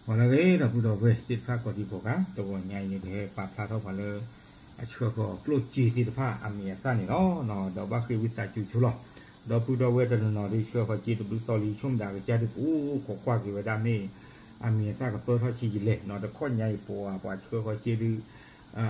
ဂီၤလၢအဂ့ၤ ဒီပုၢ်ဒီဝဲၢ်သ့ၣ်တဖၣ်ကိးဒံကိးဂၤ, တဂီၤညါအံၤန့ၣ် ပဟဲပာ်ဖျါထီၣ်ပှၤလၢ အဆှၢဃီၤကျိၣ်စ့သ့ၣ်တဖၣ်အမံၤအသၣ်န့ၣ်လီၤ. ဒီးဘၣ်ဃ့ဝံသးစူၤဆိလီၤ. ဒီပုၢ်ဒီဝဲၢ်တနီၤနီၤဒုးဆှၢဃီၤစ့တဘျုးသီလံ ဆိကမိၣ်ဒၣ်ကစၢ်ဒုးပူၤခိးကွၢ်က့ၤဝဲဒၣ်မ့ၢ် အမံၤအသၣ်ကပၢၢ်ထီၣ်ဆံးယံာ်လဲၣ်နီၤ. တခီညါအံၤပှၤ ပှၤဆှၢဃီၤစ့ဒုး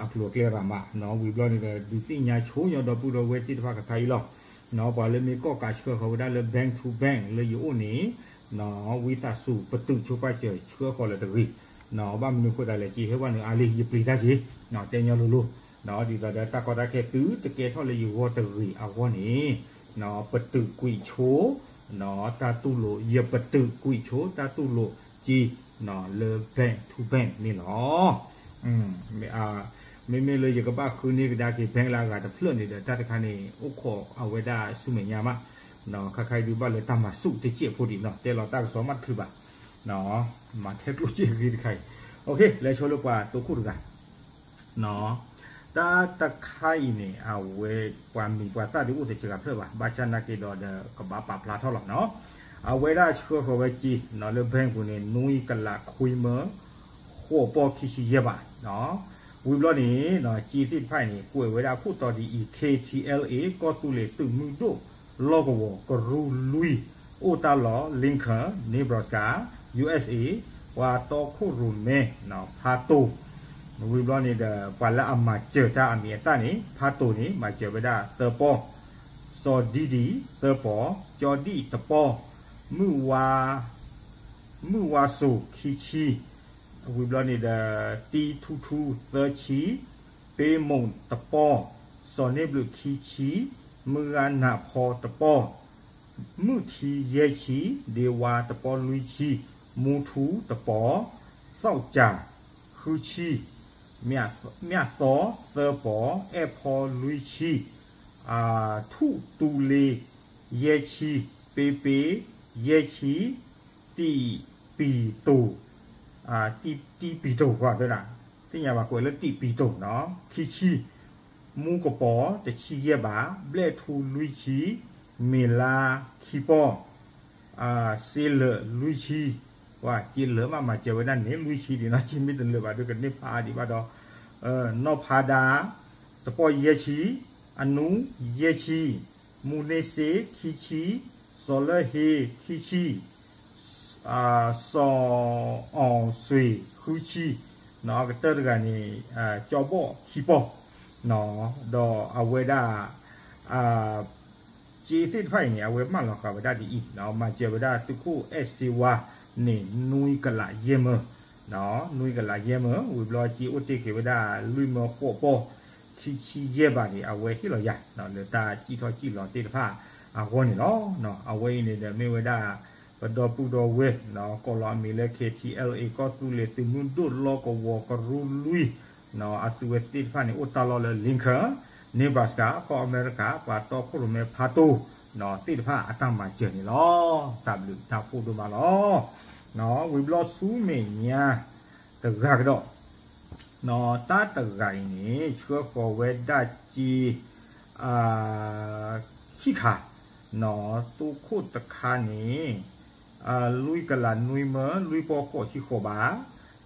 အဖျိးအကျဲရၤမးနီၤ. ဝံၤဘျီန့ၣ်ဒီး ဒုးသ့ၣ်ညါဆိညီဒီပုၢ်ဒီဝဲၢ်သ့ၣ်တဖၣ်ကခါအံၤလီၤ. ပှၤလၢမ့ၢ်ကီၢ်ကးဆှၢဃီၤဝဲဒၣ်လၢ bank to bank လၢယအိၣ်န့ၣ် ဝံသးစူၤ ပတုာ်ဆိပာ်စၢၤဆှၢဃီၤလၢတဂ့ၤ. ဘၣ်မနုၤအဃိသတးလဲၣ် က့ဟဲဝဲနုာ်အါလံ ယပျံၤတၢ်က့ၤ တဲညီလိၤလိၤ. ဒ်သိးဒီးတၢ်ကီတၢ်ခဲသုတကဲထီၣ်လၢယဂီၢ်တဂ့ၤအဂီၢ်န့ၣ် ပတုာ်ကွံာ်ဆိ တၢ်တူၢ်လိာ် ယပတုာ်ကွံာ်ဆိတၢ်တူၢ်လိာ်က့ၤ လၢ bank to bank န့ၣ်လီၤ. မ့မ့ၢ်လၢယကဘၣ်ဃုန့ၢ်ကဒါက့ၤ bank လၢအဂၤတဖျၢၣ်န့ၣ်ဒီး တၢ်တခါန့ၣ် အိၣ်ခိးအဝဲဒၣ်ဆူမဲာ်ညါမး, ခါခါအံၤဒုးဘၣ်လၢတၢ်မၤဆူၣ်တစဲးဖိဒံးနီၤ, တဲလီၤတၢ်ကစီၣ်မးတချုးဘၣ်, မၤထဲကျိၣ်စ့အဂ့ၢ်တခါအံၤ, လဲၤဆိလၢပှၤတိခိၣ်တဂၤ တၢ်တခါအံၤန့ၣ် အဝဲပှၤမံၤပှၤသၣ်ဒုးအိၣ်တစှၤဖျၢၣ်ဘၣ်, ဘၣ်ဆၣ်နာ်က့ဒီးဒီးကဘၣ်ပာ်ဖျါထီၣ်လီၤနီၤ. အဝဲဒၣ်ဆှၢဃီၤဝဲစ့နီၤ လၢ bank ပူၤန့ၣ် နွံကလးခွံမၢ ဃိးပီၢ်ခံဆံယဲၢ်ဘးနီၤ. ဝံၤဘျီန့ၣ် စ့သ့ၣ်တဖၣ်အံၤန့ၣ် ကွဲးဝဲဒၣ်ခိၣ်တီဒ်အံၤ, K T L A ကီၢ်သူလ့ၤသုးမုၢ်ဒိၣ်လီၢ်ကဝီၤကရူၢ်လွံၢ် အိၣ်တၢ်လီၢ် Lincoln Nebraska, U S A, ပှၤတီခိၣ်ရိၣ်မဲ ဖါတိၢ် ဝံၤဘျီန့ၣ်ဒီး ပှၤလၢအမၤစၢၤတၢ်အမံၤအသၣ်န့ၣ် ဖါတိၢ်န့ၣ် မၤစၢၤဝဲဒၣ်သၢပီၢ်, စီၤဒံဒံ သၢပီၢ်, ကၠီဒံၣ်တပီၢ်, မုၢ်ဝါ, မုၢ်ဝါစိၤခံဆံ, ဝံၤဘျီန့ၣ်ဒီး တံထူထူသၢဆံ, ပ့မိၣ်တပီၢ်, စီၤန့ၢ်ဘျုးခံဆံ, မုၢ်ဂၤနၢ်ဖီတပီၢ်, မုၢ်ထံယဲၢ်ဆံ, ဒ့ဝါတပီၢ်လွံၢ်ဆံ, မူထူတပီၢ်, သီၣ်ကၠၢ်ဃုဆံ, မၠၣ်သီသၢပီၢ်, အဲၣ်ဖီလွံၢ်ဆံ, ထူၣ်တူလ့ယဲၢ်ဆံ, ပ့ပ့ယဲၢ်ဆံ, တံၢ်ပံၤတိၢ်, တံၢ်ပံၤတိၢ် သ့ၣ်ညါဘၣ်ကွဲးလၢတံၢ်ပံၤတိၢ်နီၤ ခံဆံ, မူကပီၤတဆံယဲၢ်ဘး, ဘျဲၣ်ထူလွံၢ်ဆံ, မ့ၢ်လါခံပီၢ်, စ့လၢာ်လွံၢ်ဆံ, ပှၤစ့လၢာ်မးမၤစၢၤဝဲဒၣ်န့ၣ် လွံၢ်ဆံဒံးနီၤ စ့မ့ၢ်တလၢာ်ဘၣ်ဒီးကန့ၢ်ဖးဒံးဘၣ်ဒီး နီၢ်ဖးဒါ တပီၢ်ယဲၢ်ဆံ, အနူယဲၢ်ဆံ, မူန့ၢ်စ့ခံဆံ, စီၤလၢဟ့ခံဆံ, စီၤအီၣ်စွ့ၤဃုဆံ, နီၤ အကတၢၢ်တဂၤန့ၣ် ကၠီဘီၣ်ခံပီၢ်, နီၤ ဒီးအဝဲဒၣ် စ့သ့ၣ်တဖၣ်အံၤန့ၣ် အဝဲမၢလီၤဃာ်ဝဲဒၣ်ဒ်အံၤ, မၤစၢၤဝဲဒၣ်သုးခိၣ်အဲၣ်စ့ဝါန့ၣ် နွံကလးယဲၢ်မၢ, နွံကလးယဲၢ်မၢ, ဝံၤဘျီစ့အိၣ်တ့ၢ်က့ၤဝဲဒၣ်လွံၢ်မၢဃိးပီၢ် ခံဆံယဲၢ်ဘးန့ၣ် အဝဲဟ့ၣ်လီၤယၤ လၢတၢ်စံၣ်ထီၣ်စံၣ်လီၤသ့ၣ်တဖၣ်အဂီၢ်န့ၣ်လီၤ. အဝဲအံၤန့ၣ်ဒီးမ့ၢ်ဝဲဒၣ် ပဒီပုၢ်ဒီဝဲၢ် ကိးလီၤအမံၤလၢ K T L A ကီၢ်သူလ့ၤသုးမုၢ်ဒိၣ်လီၢ်ကဝီၤကရူၢ်လွံၢ် အသုးဝဲသ့ၣ်တဖၣ်န့ၣ် အိၣ်တၢ်လီၢ်လၢ Lincoln Nebraska ကီၢ်အမဲရကၤ ပှၤတီခိၣ်ရိၣ်မဲဖးတိၢ်သ့ၣ်တဖၣ်အတၢ်မၤစၢၤန့ၣ်လီၤ. တၢ်ဘျုးတၢ်ဖှိၣ်ဒိၣ်မးလီၤ. ဝံၤဘျီဆူမဲာ်ညါတဂၤကဒီး တၢ်တဂၤအံၤန့ၣ် ဆှၢဃီၤဝဲဒၣ်စ့ ခံခါ, သိခိၣ်တခါန့ၣ် လွံၢ်ကလးနွံမၢ လွံၢ်ပီၢ်ဃိးဆံဃိးဘး,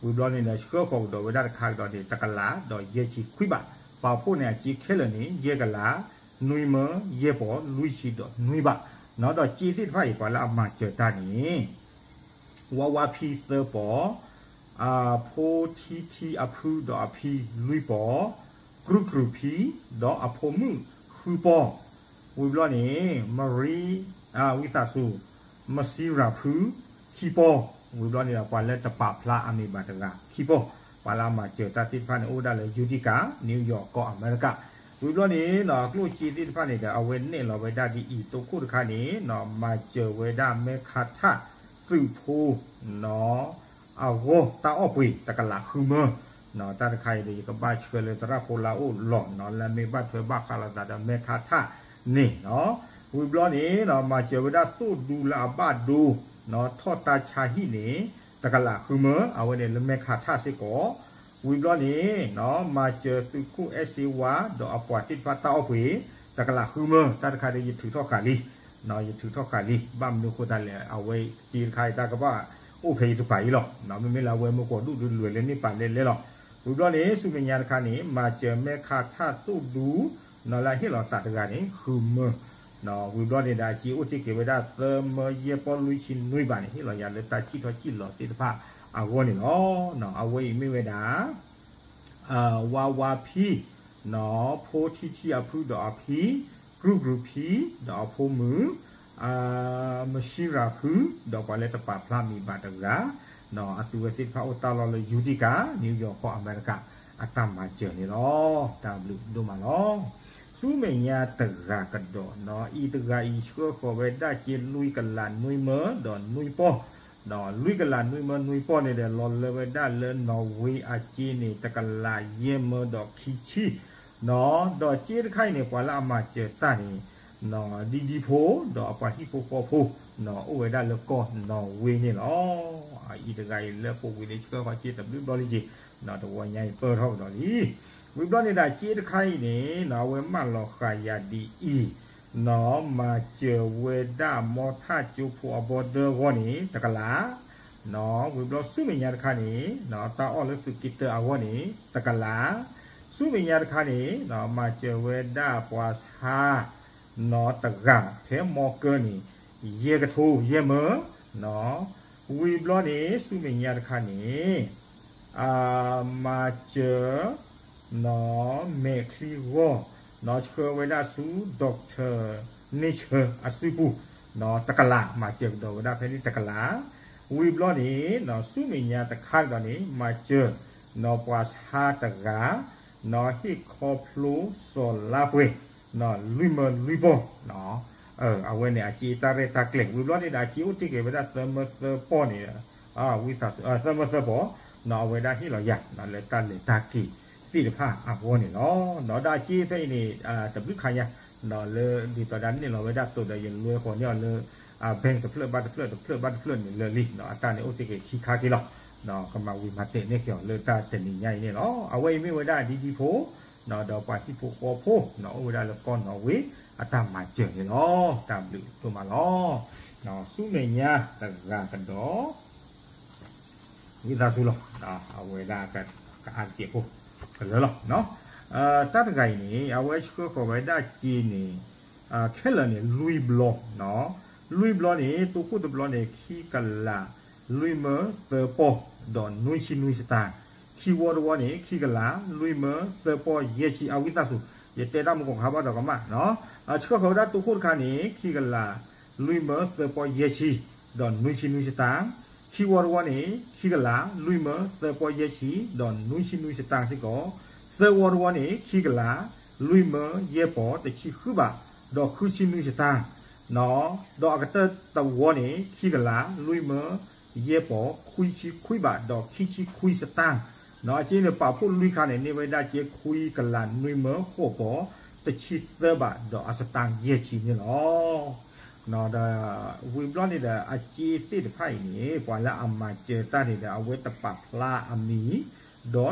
ဝံၤဘျီန့ၣ်ဒီး ဆှၢဃီၤကဒီးဝဲဒၣ်တခါကဒီးန့ၣ် တကလးဒီးယဲၢ်ဆံခွံဘး, ပာ်ဖှိၣ်န့ၣ်အစ့ခဲလၢာ်န့ၣ် ယဲၢ်ကလး နွံမၢ ယဲၢ်ပီၢ် လွံၢ်ဆံဒီးနွံဘး, ဒီးစ့သ့ၣ်တဖၣ်အံၤ ပှၤလၢအမၤစၢၤတၢ်န့ၣ် ဝါဝါဖံသၢပီၢ်, ဖိထံထံအဖုဒီးအဖံလွံၢ်ပီၢ်, ကြူကြူဖံဒီးအဖိမုၣ်ဃုပီၢ်, ဝံၤဘျီန့ၣ် မရံ, ဝံသးစူၤ, မစံရၤဖုခံပီၢ်, ဝံၤဘျီန့ၣ်ဒီး ပှၤလၢတပာ်ဖျါအမံၤဘၣ်တဂၤခံပီၢ်, ပှၤလၢအမၤစၢၤတၢ်သ့ၣ်တဖၣ်န့ၣ် အိၣ်ဝဲဒၣ်လၢ Utica, New York ကီၢ်အမဲရကၤ, ဝံၤဘျီန့ၣ် ကျိၣ်စ့သ့ၣ်တဖၣ်န့ၣ်ဒီး အဝဲနဲၣ်လီၤဝဲဒၣ်ဒ်အံၤ, သိခိၣ်တခါန့ၣ် မၤစၢၤဝဲဒၣ်မဲခးထၣ်သုးဖိ အဂီၢ်တၢ်အီၣ်ပှ့ၤ တကလးဃုမၢ, တၢ်တခါအံၤဒီး ယကဘၣ်ဆှၢလၢသရၣ်ဖိလၢအအိၣ်လီၤနီၤ လၢအမ့ၢ်ဘၣ်ထွဲဘၣ်ဃးလိာ်သးဒီးမဲခးထၣ်န့ၣ်နီၤ, ဝံၤဘျီန့ၣ် မၤစၢၤဝဲဒၣ်သိၣ်ဒူလၢအဘၣ်ဒိ ထီၣ်တၢ်ဆါဟံၣ်န့ၣ် တကလးဃုမၢ, အဝဲန့ၣ်လၢမဲခးထၣ်စ့ၢ်ကီး, ဝံၤဘျီန့ၣ် မၤစၢၤသုးခိၣ်အဲၣ်စ့ဝါ ဒီးအပှၤသ့ၣ်တဖၣ်တၢ်အီၣ်ပှ့ၤ တကလးဃုမၢ, တၢ်တခါဒီးယထုးထီၣ်ဃာ်လံ ယထုးထီၣ်ဃာ်လံ, ဘၣ်မနုၤအဃိသတးလဲၣ် အဝဲစ့တခါအံၤ တၢ်ကဘၣ် အိၣ်ဖဲအံၤတပၤအံၤလီၤ. မ့မ့ၢ်လၢအဝဲမ့ၢ်ကွီၤဒူၣ်ဒုးလွဲၢ်လၢန့ၣ်ပာ်လဲလဲလီၤ. ဝံၤဘျီန့ၣ် ဆူမဲာ်ညါတခါန့ၣ် မၤစၢၤမဲၢ်ခးထၣ်သိၣ်ဒူ နီၢ်လၢဟ့ၣ်လီၤသးတဂၤန့ၣ် ဃုမၢ, ဝံၤဘျီန့ၣ်ဒီး အစ့အိၣ်တ့ၢ်က့ၤဝဲဒၣ်သၢမၢယဲၢ်ပီၢ်လွံၢ်ဆံနွံဘးန့ၣ် ဟ့ၣ်လီၤယၤလၢတၢ်စံၣ်ထီၣ်စံၣ်လီၤသ့ၣ်တဖၣ်အဂီၢ်န့ၣ်လီၤ. အဝဲအံၤမ့ၢ်ဝဲဒၣ် ဝါဝါဖံ, နီၢ်ဖိထံထံအဖုဒီးအဖံ, ကရူၢ်ကရူၢ်ဖံ, ဒီးအဖိမုၣ်, မဆံရၤဖု, ဒီးပှၤလၢတပာ်ဖျါမံၤဘၣ်တဂၤ, နီၢ်အသုဝဲသ့ၣ်တဖၣ်အိၣ်တၢ်လီၢ်လၢယူတံကၤ နယူးယီၣ်ကီၢ်အမဲရကၤ အတၢ်မၤစၢၤန့ၣ်လီၤ. တၢ်ဘျုးဒိၣ်မးလီၤ. ဆူမဲာ်ညါတဂၤကဒီး နီၢ်အံၤတဂၤအံၤ ဆှၢဃီၤဝဲဒၣ်စ့လွံၢ်ကလးနွံမၢဒီးနွံပီၢ် နီၢ်လွံၢ်ကလးနွံမၢနွံပီၢ်န့ၣ်ဒီး လီၤလၢဝဲဒၣ်လၢနီၢ်ဝ့အစ့န့ၣ် တကလးယဲၢ်မၢဒီးခံဆံ, နီၢ်ဒီးစ့တခါအံၤန့ၣ် ပှၤလၢအမၤစၢၤတၢ်န့ၣ် နီၢ်ဒံဒံဖိ ဒီးအပှၤဟံၣ်ဖိဃီဖိ နီၢ်အိၣ်ဝဲဒၣ်လၢကီၢ်နီၢ်ဝ့န့ၣ်လီၤ. အအံၤတဂၤအံၤလၢပူၤကွံာ်န့ၣ် ဆှၢဃီၤစ့တဘျုးဘျီလံက့ၤ, နီၢ်တဝီညါအံၤပၢၢ်ထီၣ်ကဒီးလံ. ဝံၤဘျီန့ၣ်ဒီးစ့တခါအံၤန့ၣ် နီၢ်အဝဲမၢလီၤဃာ်ယၤဒ်အံၤ, နီၢ်မၤစၢၤဝဲဒၣ်မီထၣ်ကၠိဖိအဘီဒၢအဂီၢ်န့ၣ် တကလး, နီၢ်ဝံၤဘျီဆူမဲာ်ညါတခါန့ၣ် နီၢ်တၢ်အီၣ်လၢသုးက့တၢအဂီၢ်န့ၣ် တကလး, ဆူမဲာ်ညါတခါန့ၣ် နီၢ်မၤစၢၤဝဲဒၣ်ပှၤဆါ နီၢ်တဂၤဖဲမီကၢန့ၣ် ယဲၢ်ကထိယဲၢ်မၢ, နီၢ် ဝံၤဘျီန့ၣ် ဆူမဲာ်ညါတခါန့ၣ် မၤစၢၤ နီၢ်မဲာ်ချံဂီၢ် နီၢ်ဆှၢဝဲဒၣ်ဆူ doctor န့ၢ်ဆၢအစုပူၤ နီၢ်တကလး မၤစၢၤကဒီးဝဲဒၣ်ဖဲန့ၣ်တကလး, ဝံၤဘျီန့ၣ် နီၢ်ဆူမဲာ်ညါတခါကဒီးန့ၣ် မၤစၢၤ နီၢ်ပှၤဆါတဂၤ နီၢ်ဟ့ၣ်ခီဖျိစီၤလါပှဲၤ နီၢ်လွံၢ်မၢလွံၢ်ပီၢ် အဝဲန့ၣ်အစ့တၢ်ရဲၣ်တၢ်ကျဲၤ ဝံၤဘျီန့ၣ်ဒီး အစ့အိၣ်တ့ၢ်က့ၤဝဲဒၣ်သၢမၢသၢပီၢ်န့ၣ် ဝံသးစူၤ သၢမၢသၢပီၢ် နီၢ်အဝဲဒၣ်ဟ့ၣ်လီၤယၤ နီၢ်လၢတၢ်လဲၤတၢ်က့ၤသ့ၣ်တဖၣ်အဂီၢ်န့ၣ်လီၤ. နီၢ်ဒီးအစ့ဖဲအံၤန့ၣ် တဘျုးခါညါ နီၢ်လၢဒ်သိးဒၣ်န့ၣ်လီၤဝဲဒၣ်တိၤဒီးယလွဲဃီၤန့ၢ်အီၤလၢ bank တဖျၢၣ်ဘၣ်တဖျၢၣ် တဖျၢၣ်ဘၣ်တဖျၢၣ်န့ၣ်လၢာ်လံ နီၢ်အတၢ်န့ၣ်အိၣ်တ့ၢ်က့ၤခံခါက့ၤလီၤ. နီၢ်ကမၤဝံၤမၤတဲာ်န့ၢ်က့ၤအီၤလၢတၢ်တနံၤညါအံၤန့ၣ်လီၤ. အဝဲအံၤမ့ၢ်ဝဲဒၣ်ဒ်ဒံဖိ နီၢ်ဒီးပှၤဟံၣ်ဖိဃီဖိ နီၢ်အိၣ်ဝဲဒၣ်လၢကီၢ်နီၢ်ဝ့ အတၢ်မၤစၢၤန့ၣ်လီၤ. တၢ်ဘျုးဒိၣ်မးလီၤ. နီၢ်ဆူမဲာ်ညါတဂၤကဒီး ဝံသးစူၤလီၤ. အဝဲဒၣ်ကအါတစဲးဖိ ကလၢာ်လီၤ. တၢ်တဂၤအံၤန့ၣ် အဝဲဆှၢဃီၤဝဲဒၣ်စ့န့ၣ် ခဲလၢာ်န့ၣ် လွံၢ်ဘျီ, လွံၢ်ဘျီန့ၣ် တိခိၣ်တဘျီန့ၣ် ခံကလး လွံၢ်မၢသၢပီၢ် ဒီးနွံဆံနွံစတၢ်, ခံဝီတဝီန့ၣ် ခံကလး လွံၢ်မၢသၢပီၢ်ယဲၢ်ဆံ အဝံသးစူၤ ယတဲတၢ်မူကီၢ်ခါဘၣ်ဒီးကမၣ်, ဆှၢဃီၤဝဲဒၣ်တိခိၣ်တခါန့ၣ် ခံကလး လွံၢ်မၢသၢပီၢ်ယဲၢ်ဆံ ဒီးနွံဆံနွံစတၢ်, ခံဝီတဝီန့ၣ် ခံကလး လွံၢ်မၢသၢပီၢ်ယဲၢ်ဆံ ဒီးနွံဆံနွံစတၢ်စ့ၢ်ကီး, သၢဝီတဝီန့ၣ် ခံကလး လွံၢ်မၢယဲၢ်ပီၢ်တဆံဃုဘး ဒီးဃုဆံနွံစတၢ်, ဒီးအကတၢၢ်တဝီန့ၣ် ခံကလး လွံၢ်မၢယဲၢ်ပီၢ် ခွံဆံခွံဘး ဒီးခံဆံခွံစတၢ်, အစ့န့ၣ်ပာ်ဖှိၣ်လွံၢ်ခါန့ၣ် န့ၢ်ဝဲဒၣ်စ့ခွံကလးနွံမၢဃိးပီၢ် တဆံသၢဘး ဒီးအစတၢ်ယဲၢ်ဆံန့ၣ်လီၤ. ဒီးဝံၤဘျီန့ၣ်ဒီး အစ့သ့ၣ်တဖၣ်အံၤန့ၣ် ပှၤလၢအမၤစၢၤတၢ်န့ၣ်ဒီး အဝဲတပာ်ဖျါအမံၤ ဒီး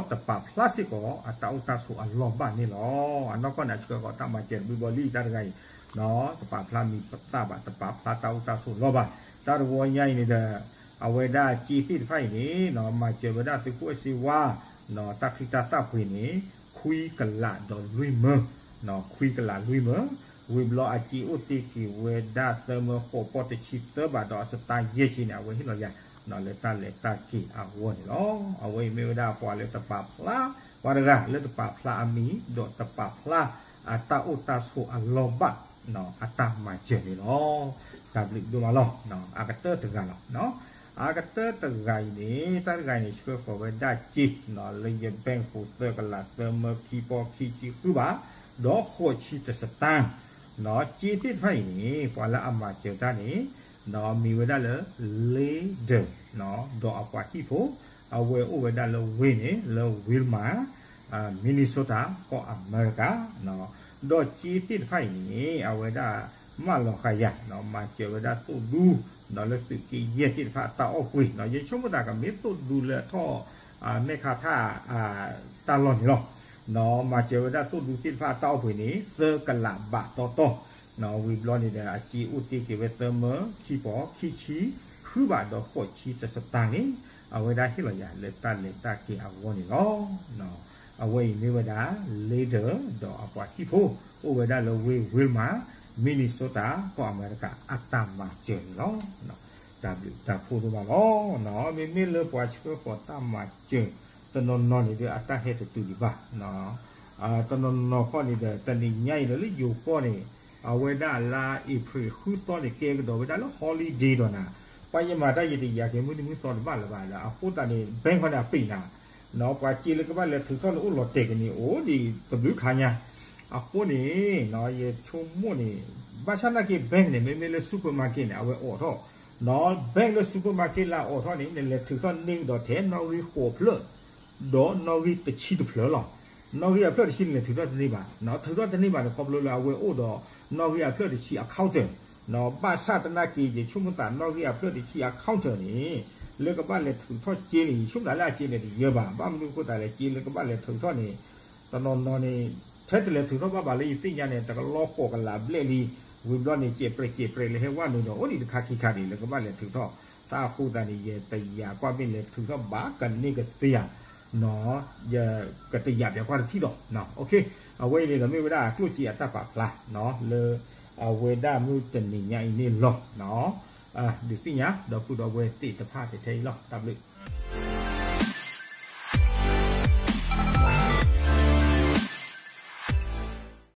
တပာ်ဖျါစ့ၢ်ကီး အတၢ်အိၣ်တၢ်ဆိးအလီၢ်ဘၣ်န့ၣ်လီၤ. အနီၢ်ကီၢ်န့ၣ် အဆှၢဃီၤတၢ်မၤစၢၤတဘျုးဘျီလံ တၢ်တဂၤအံၤ, တပာ်ဖျါမံၤပသၣ်ဘၣ်, တပာ်ဖျါတၢ်အိၣ်တၢ်ဆိးလီၢ်ဘၣ်. တၢ်တဝီညါအံၤန့ၣ်ဒီး အဝဲဒၣ်စ့သ့ၣ်တဖၣ်အံၤန့ၣ် မၤစၢၤဝဲဒၣ်သုးခိၣ်အဲၣ်စ့ဝါ တၢ်ချံတၢ်သၣ်ပှ့ၤန့ၣ် ခွံကလးဒီးလွံၢ်မၢ, ခွံကလးလွံၢ်မၢ, ဝံၤဘျီအစ့အိၣ်တ့ၢ်က့ၤဝဲဒၣ်သၢမၢဃိးပီၢ်တဆံသၢဘး ဒီးအစတၢ်ယဲၢ်ဆံန့ၣ် အဝဲဟ့ၣ်လီၤယၤ လၢတၢ်လဲၤတၢ်က့ၤအဂီၢ်န့ၣ်လီၤ. အဝဲအံၤမ့ၢ်ဝဲဒၣ်ပှၤလၢတပာ်ဖျါ, ပှၤတဂၤလၢတပာ်ဖျါအမံၤ ဒီးတပာ်ဖျါအတၢ်အိၣ်တၢ်ဆိးအလီၢ်ဘၣ် အတၢ်မၤစၢၤန့ၣ်လီၤ. တၢ်ဘျုးဒိၣ်မးလီၤ. အကတၢၢ်တဂၤလီၤ. အကတၢၢ်တဂၤအံၤန့ၣ် တၢ်တဂၤအံၤန့ၣ် ဆှၢဃီၤဝဲဒၣ်စ့ လၢယ bank ပူၤသၢကလးသၢမၢခံပီၢ်ခံဆံဃုဘး ဒီးဃိးဆံတစတၢ်, စ့သ့ၣ်တဖၣ်အံၤန့ၣ် ပှၤလၢအမၤစၢၤတၢ်န့ၣ် မံၤဝဲဒၣ်လၢ Leder ဒီးအပှၤဟံၣ်ဖိ အဝဲအိၣ်ဝဲဒၣ်လၢဝ့ၢ်န့ၣ် လၢ Wilmar Minnesota ကီၢ်အမဲရကၤ, ဒီးစ့သ့ၣ်တဖၣ်အံၤန့ၣ် အဝဲဒၣ်မၢလီၤဃာ်ယၤ မၤစၢၤဝဲဒၣ်သိၣ်ဒူ လၢသုးက့ယဲၢ်သ့ၣ်တဖၣ်အတၢ်အီၣ်ပှ့ၤ, ယဆိကမိၣ်သးကမ့ၢ်သိၣ်ဒူလၢအထီၣ် မဲၢ်ခးထၣ် တၢ်လီၢ်န့ၣ်လီၤ. မၤစၢၤဝဲဒၣ်သိၣ်ဒူသ့ၣ်တဖၣ်အတၢ်အီၣ်ပှ့ၤန့ၣ် သၢကလးဘးတီတီ, ဝံၤဘျီန့ၣ်ဒီး အစ့အိၣ်တ့ၢ်က့ၤဝဲသၢမၢခံပီၢ်ခံဆံဃ ဃုဘးဒီးဃိးဆံတစတၢ်န့ၣ် အဝဲဒၣ်ဟ့ၣ်လီၤယၤလၢတၢ်လဲၤတၢ်က့ၤအဂီၢ်န့ၣ်လီၤ. အဝဲအံၤမ့ၢ်ဝဲဒၣ် Later ဒီးအပှၤဟံၣ်ဖိ အိၣ်ဝဲဒၣ်လၢဝ့ၢ် Wilmar Minnesota ကီၢ်အမဲရကၤ အတၢ်မၤစၢၤန့ၣ်လီၤ. တၢ်ဘျုးတၢ်ဖှိၣ်ဒိၣ်မးလီၤ. မ့မ့ၢ်လၢပှၤဆှၢဃီၤတၢ်မၤစၢၤ တနီၤနီၤန့ၣ်ဒီး အတၢ်ဟဲတတုၤဒံးဘၣ် တနီၤနီၤခီန့ၣ်ဒီး တနံၤညါအံၤဒီးလၢယိၤကီၢ်န့ၣ် အဝဲဒၣ်လါအ့ဖြ့ၣ်ဃုသီန့ၣ် ကဲကဒီးဝဲဒၣ်လၢ holiday ဒီးနၤ, ပှၤယမၤတၢ်ယတယာ်က့ၤမုၢ်နံၤမုၢ်သီတဘၣ်လၢၤဘၣ်ဒီး အဃိသတးန့ၣ် bank ခီန့ၣ်အပ့ၤနၤ, ပှၤစ့လၢကဘၣ်လဲၤထုးထီၣ်န့ၣ်အိၣ်လီၤတဲာ်ကန့ၣ်အိၣ်ဒံးတဘျုးခါညါ, အဃိန့ၣ် ယဆိကမိၣ်န့ၣ် ဘၣ်ဆၣ်နာ်က့ bank န့ၣ် မ့မ့ၢ်လၢ supermarket န့ၣ် အဝဲအိးထီၣ်, နီၤ bank လၢ supermarket လၢအအိးထီၣ်န့ၣ် နလဲၤထုးထီၣ်န့ၢ်ကဒီးထဲနီၣ်ဂံၢ်ဃိးဖျၢၣ် ဒီးနီၣ်ဂံၢ်တဆံတဖျၢၣ်လီၤ. နီၣ်ဂံၢ်အဖျၢၣ်တဆံန့ၣ် လဲၤထုးထီၣ်တန့ၢ်ဘၣ်, ထုးထီၣ်တန့ၢ်ဘၣ်န့ၣ် ခီဖျိလၢအဝဲအိၣ်ဒီး နီၣ်ဂံၢ်အဖျၢၣ်တဆံအ counter, ဘၣ်ဆၣ်သနာ်က့ ယဆိကမိၣ်သး နီၣ်ဂံၢ်အဖျၢၣ်တဆံအ counter န့ၣ် လၢကဘၣ်လဲၤထုးထီၣ်စ့န့ၣ် ယဆိကမိၣ်သးလၢအစ့န့ၣ်တယၢဘၣ်, ဘၣ်မနုၤအဃိသတးလဲၣ် စ့လၢကဘၣ်လဲၤထုးထီၣ်န့ၣ် တနီၤနီၤန့ၣ် ထဲတလဲၤထုးထီၣ်ဘၣ်ဘၣ်လၢယသ့ၣ်ညါန့ၣ် တကလီၤဃိးကလးဘျဲၣ်လံ, ဝံၤဘျီန့ၣ် စဲးပြဲးစဲးပြဲးလၢဟဲဝဲနုာ်ဒီး အိၣ်ဒံးတခါခံခါဒံးလၢကဘၣ်လဲၤထုးထီၣ်, တၢ်အဃိသတးန့ၣ် ယတယာ်ကွၢ်မ့ၢ်လဲၤထုးထီၣ်ဘၣ်ကန့ၢ်ကသ့ဧါ, ယကတယာ်ပျးကွၢ်တထံၣ်ဒီး, အဝဲအံၤန့ၣ်ဒီးမ့ၢ်ဝဲဒၣ်အကျိၣ်စ့အတၢ်ပာ်ဖျါ လၢ အဝဲဒၣ်မုၢ်တနံၤညါအံၤန့ၣ်လီၤ. ဒုးသ့ၣ်ညါ ဒီပုၢ်ဒီဝဲၢ်သ့ၣ်တဖၣ်ထဲအံၤလီၤ. တၢ်ဘျုး